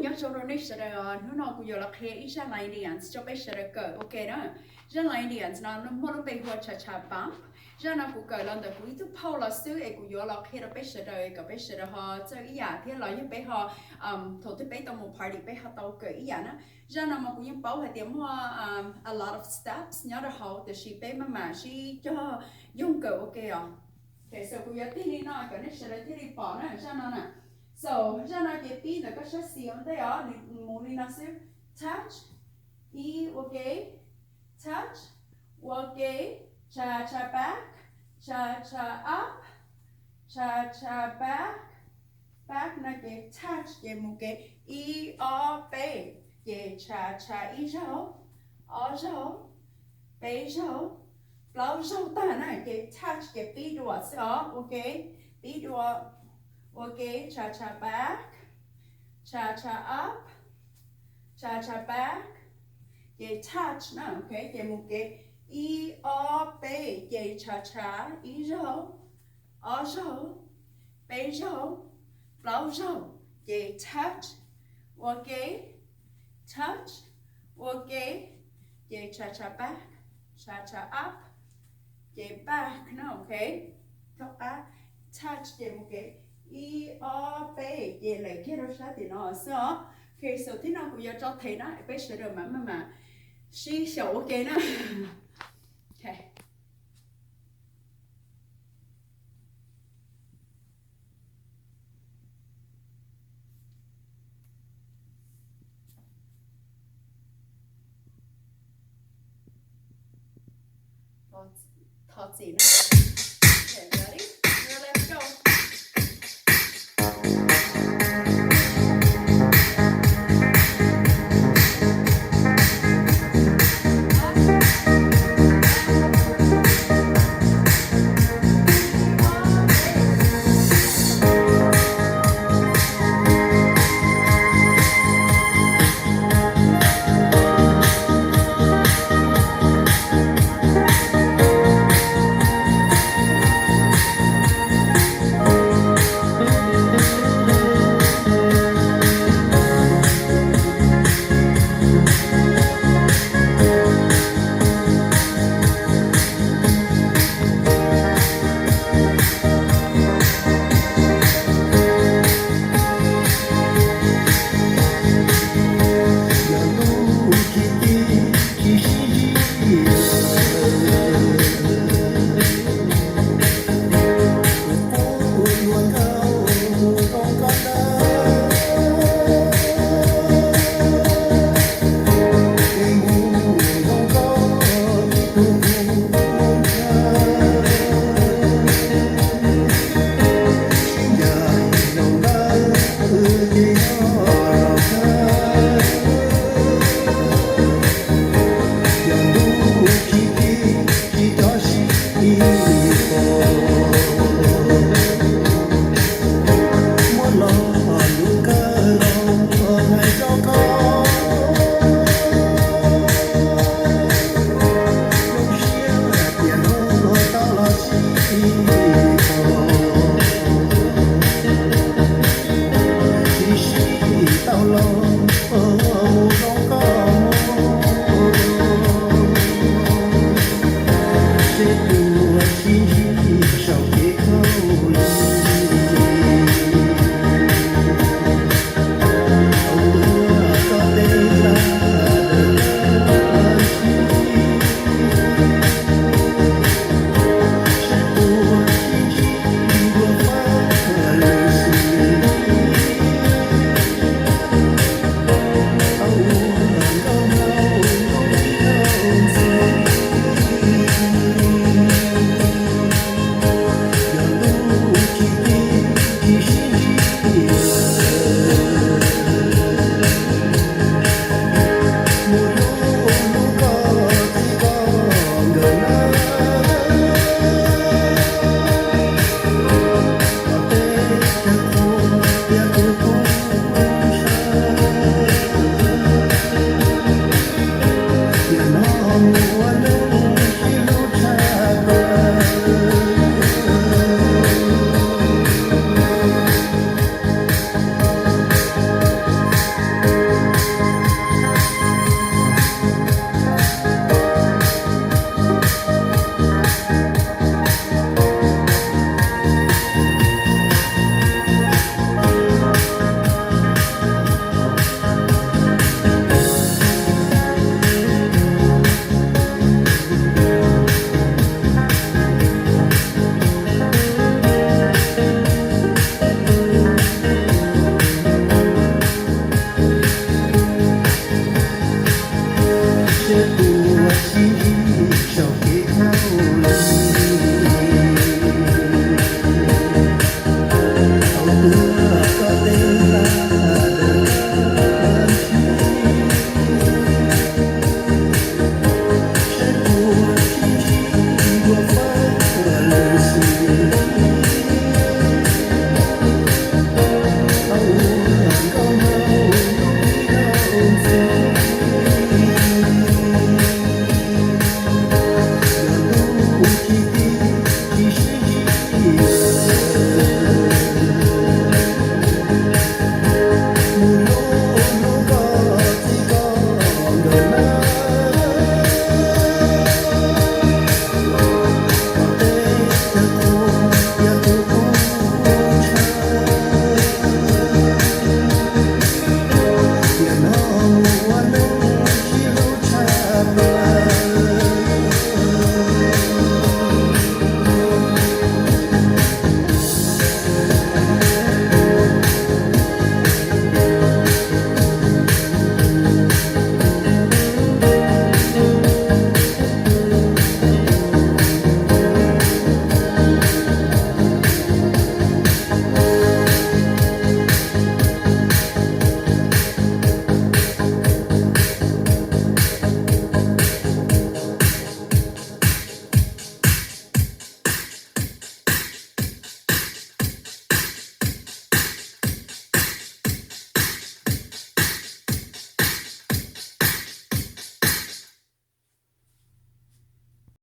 Nyob zoo rau nej sawv daws, hnub no kuv yuav los qhia ib zaj Laidians rau peb sawv daws kawm ua ke na. Zaj Laidians no muaj lub npe hu ua cha cha bump. Zaj no kuv kawm los ntawm kuv ib tug phauj los xwb es kuv yuav los qhia rau peb sawv daws kom peb sawv daws ho txawj ib yam thiab los yog peb ho, thaum twg peb tau mus party peb ho tau kawm ib yam na. Zaj no mas kuv yeej paub hais tias muaj a lot of steps nyob rau hauv tiam sis peb maj mam sib cog yoog kawm ua ke os. So kuv yuav tig li no kom nej sawv daws thiaj li pom na zaj no na. So zaj no ces pib ntawm koj sab xis ua ntej os, nws mus li no xwb: touch, ib, ua ke, touch, ua ke, cha cha back, cha cha up, cha cha back, back no ces touch ces mus kev ib ob peb, ces cha cha ib zaug, ob zaug, peb zaug, plaub zaug tag na ces touch ces pib dua xwb os, ua ke, pib dua, ua ke, cha cha back, cha cha up, cha cha back, ces touch na, ces mus kev ib ob peb ces cha cha ib zaug, ob zaug, peb zaug, plaub zaug, ces touch, ua ke, touch, ua ke, ces cha cha back, cha cha up, ces back na, ok. Thaum qab touch ces mus kev ib ob peb ces lawm kiag rau sab tim no xwb os. Ok, so thib no kuv yuav tso them na, peb sawv daws mam maj mam sib xyaum ua ke na. Thov txim na. Okay, ready? Let's go.